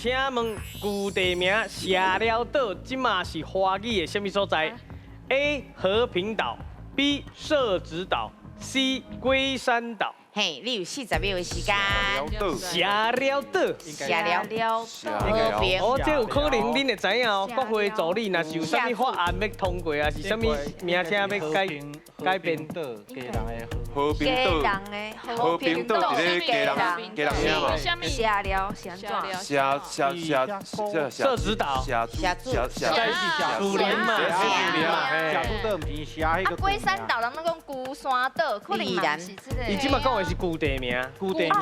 請問舊地名社寮島，這馬是華語的啥物所在？A. 和平島，B. 社子島，C. 龜山島。嘿，你有40秒的時間。社寮島，社寮和平。哦，這有可能恁會知影哦。國會助理若是有啥物法案欲通過，還是啥物名稱欲改改變？和平島，和平島佇咧基隆，基隆遐嘛。社寮是按怎？社社社社社子島，社社社樹林嘛，樹林嘛，社子島毋是社彼個。啊，龜山島人攏講龜山島，可能嘛是這個。伊這馬講的是舊地名，舊地名。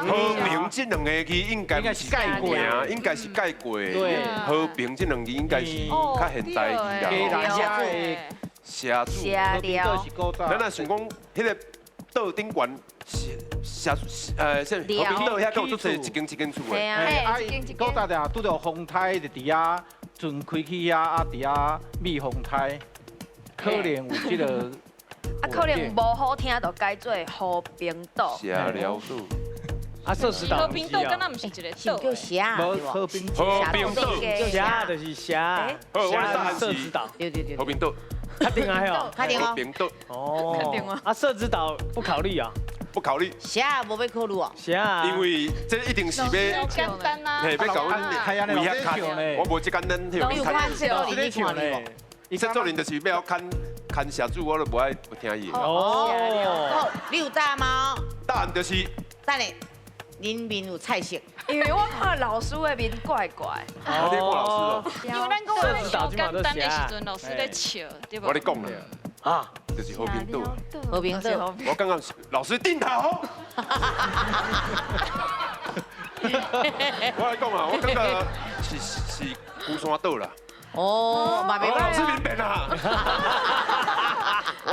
和平這兩個字應該毋是改過啊，應該是改過。對，和平這兩字應該是較現代字啦。社子，社寮。咱若想講，彼个島頂懸社和平島遐，閣有足濟一間一間厝的。啊，古早就拄著風颱就佇遐船開去遐，啊佇遐避風颱，可能有這个。啊，可能無好聽，就改做和平島。社寮島。啊，社子島。和平島敢若毋是一個島？叫社。和平和平島。社就是社。社社子島。對對對。和平島。確定啊，吼。確定哦。和平島。哦。啊，社子島不考慮啊？不考慮。社無欲考慮哦。社。因為這一定是欲簡單啊。嘿，欲共阮為遐牽，我無這簡單。你有看這你看無？制作人就是欲牽牽社主，我都無愛聽伊。哦。好，你有答案嗎？答案就是。等下，恁面有菜色。因為我看老師的面怪怪。哦，你看老師哦。因為咱講話上簡單的時陣，老師咧笑，對無？我咧講啦。啊，就是和平島。和平島。我感覺老師定頭。我來講啊，我感覺是龜山島啦。哦，嘛袂歹。老師明白啦。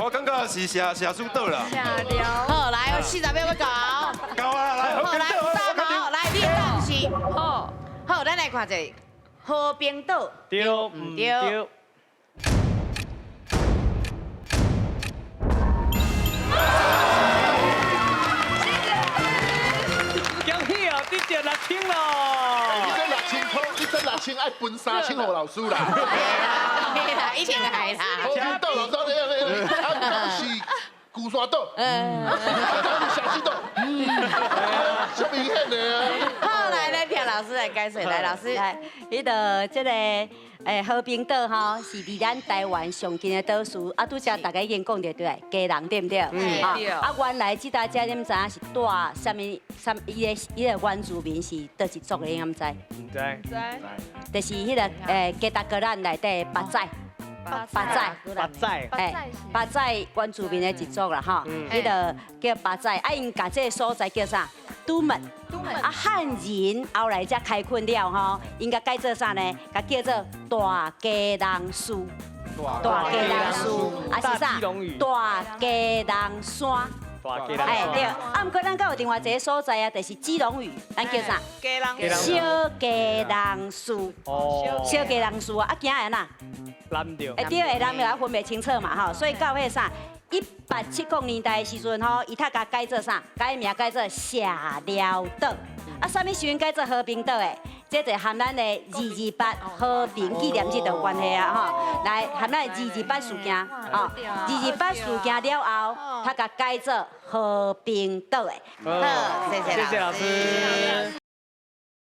我感覺是社社子島啦。社寮。好，來，40秒欲到。到啊，來，好，來，答來，你的答案是。好，好，咱來看一下和平島。對毋對？恭喜哦，得著6000咯！你這6000塊，你這六千愛分3000予老師啦。對啦，一定愛啦。和平島老師，你啊，是龜山島，嗯，啊，是社子島，嗯，足明顯的啊。好，來，來聽老師來解說，來，老師。來，彼個這個和平島吼，是離咱台灣上近的島嶼。啊，拄才大家已經講著對，基隆對毋對？嗯。啊，原來這搭遮你毋知影是住啥物？啥？伊个原住民是佗一族的，你敢知？毋知。知。就是彼个基達格蘭內底巴仔。巴仔。巴仔。巴仔原住民的一族啦，吼。彼个叫巴仔，啊，𪜶共這个所在叫啥？都門。啊，漢人後來才開墾了吼，𪜶共改做啥呢？共叫做大基隆嶼。大基隆嶼，啊是啥？大基隆山。哎對，啊，毋過咱閣有另外一个所在啊，就是基隆嶼，咱叫啥？小基隆嶼。小基隆嶼啊，啊驚會按怎？濫著。哎對，會濫著啊，分袂清楚嘛吼，所以到彼啥？1870年代的時陣吼，伊才共改做啥？改名改做社寮島。啊，啥物時陣改做和平島的？這就和咱的228和平紀念日有關係啊！吼，來和咱的二二八事件，吼，二二八事件了後，才共改做和平島的。好，謝謝老師。